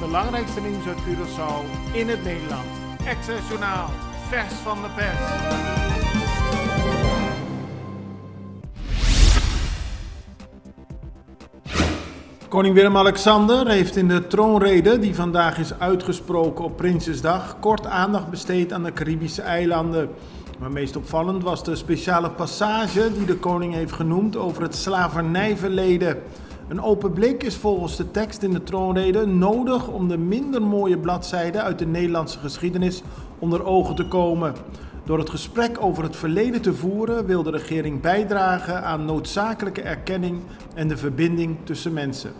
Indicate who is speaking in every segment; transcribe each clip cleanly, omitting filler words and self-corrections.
Speaker 1: belangrijkste nieuws uit Curaçao in het Nederland. Extra Journaal, vers van de pers. Koning Willem-Alexander heeft in de troonrede die vandaag is uitgesproken op Prinsjesdag kort aandacht besteed aan de Caribische eilanden. Maar meest opvallend was de speciale passage die de koning heeft genoemd over het slavernijverleden. Een open blik is volgens de tekst in de troonrede nodig om de minder mooie bladzijden uit de Nederlandse geschiedenis onder ogen te komen. Door het gesprek over het verleden te voeren wil de regering bijdragen aan noodzakelijke erkenning en de verbinding tussen mensen.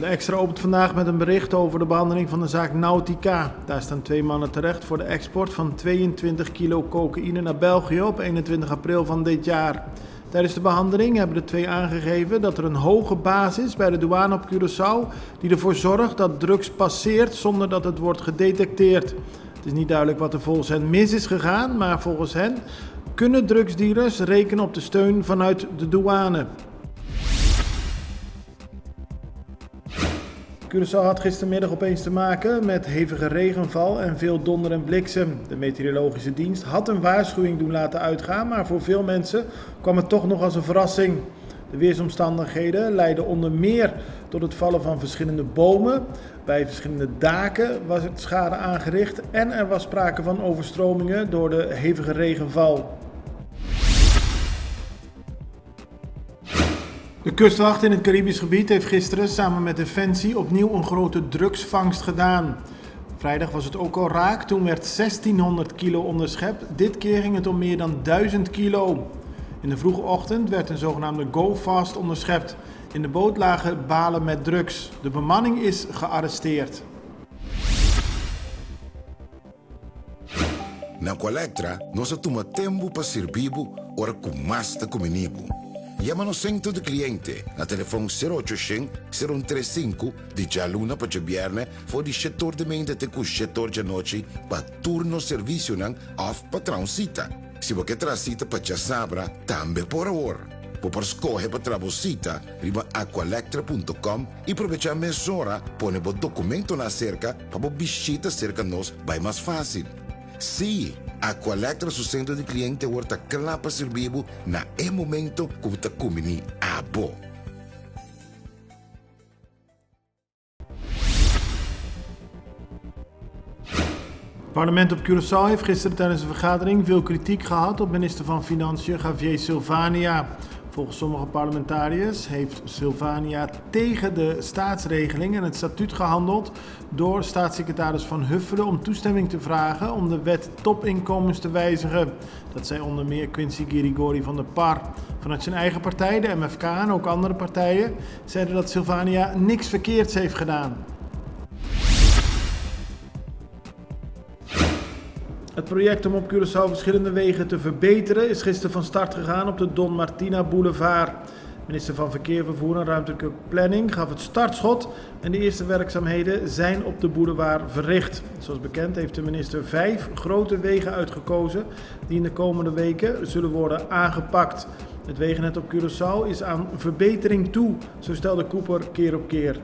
Speaker 1: De Extra opent vandaag met een bericht over de behandeling van de zaak Nautica. Daar staan twee mannen terecht voor de export van 22 kilo cocaïne naar België op 21 april van dit jaar. Tijdens de behandeling hebben de twee aangegeven dat er een hoge basis is bij de douane op Curaçao die ervoor zorgt dat drugs passeert zonder dat het wordt gedetecteerd. Het is niet duidelijk wat er volgens hen mis is gegaan, maar volgens hen kunnen drugsdealers rekenen op de steun vanuit de douane. Curaçao had gistermiddag opeens te maken met hevige regenval en veel donder en bliksem. De meteorologische dienst had een waarschuwing doen laten uitgaan, maar voor veel mensen kwam het toch nog als een verrassing. De weersomstandigheden leidden onder meer tot het vallen van verschillende bomen. Bij verschillende daken was het schade aangericht en er was sprake van overstromingen door de hevige regenval. De kustwacht in het Caribisch gebied heeft gisteren samen met Defensie opnieuw een grote drugsvangst gedaan. Vrijdag was het ook al raak, toen werd 1600 kilo onderschept. Dit keer ging het om meer dan 1000 kilo. In de vroege ochtend werd een zogenaamde go-fast onderschept. In de boot lagen balen met drugs. De bemanning is gearresteerd.
Speaker 2: Na Aqualectra nos a tuma tempu pa sirbi bo ora ku mas ta kumini bo. Yama nos Sentro di Kliente na telefon sero ocho shen, sero un tres sinku di djaluna pa djabièrnè for di shetor di meinta te ku shetor djanochi pa tur nos servisionan òf pa traha un sita. Si bo ke traha sita pa djasabra tambe por awor. Bo por skohe pa traha bo sita riba aqualectra punto com i probechá mesora pone bo dokumentonan aserka pa bo bishita serka nos bai mas fásil. Sí, Aqualectra su sentro di kliente awor ta kla pa sirbi bo na e momento ku bo ta kumbiní abo.
Speaker 1: Het parlement op Curaçao heeft gisteren tijdens een vergadering veel kritiek gehad op minister van Financiën Javier Silvania. Volgens sommige parlementariërs heeft Silvania tegen de staatsregeling en het statuut gehandeld door staatssecretaris Van Huffelen om toestemming te vragen om de wet topinkomens te wijzigen. Dat zei onder meer Quincy Girigori van de PAR. Vanuit zijn eigen partij, de MFK en ook andere partijen zeiden dat Silvania niks verkeerds heeft gedaan. Het project om op Curaçao verschillende wegen te verbeteren is gisteren van start gegaan op de Don Martina Boulevard. Minister van Verkeer, Vervoer en Ruimtelijke Planning gaf het startschot en de eerste werkzaamheden zijn op de boulevard verricht. Zoals bekend heeft de minister vijf grote wegen uitgekozen die in de komende weken zullen worden aangepakt. Het wegennet op Curaçao is aan verbetering toe, zo stelde Cooper keer op keer.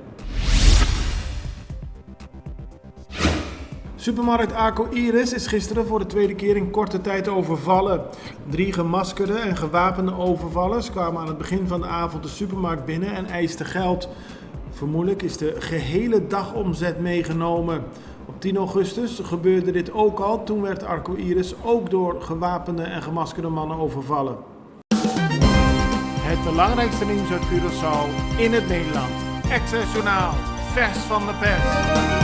Speaker 1: Supermarkt Arco Iris is gisteren voor de tweede keer in korte tijd overvallen. Drie gemaskerde en gewapende overvallers kwamen aan het begin van de avond de supermarkt binnen en eisten geld. Vermoedelijk is de gehele dagomzet meegenomen. Op 10 augustus gebeurde dit ook al. Toen werd Arco Iris ook door gewapende en gemaskerde mannen overvallen. Het belangrijkste nieuws uit Curaçao in het Nederland. Extra Journaal, vers van de pers.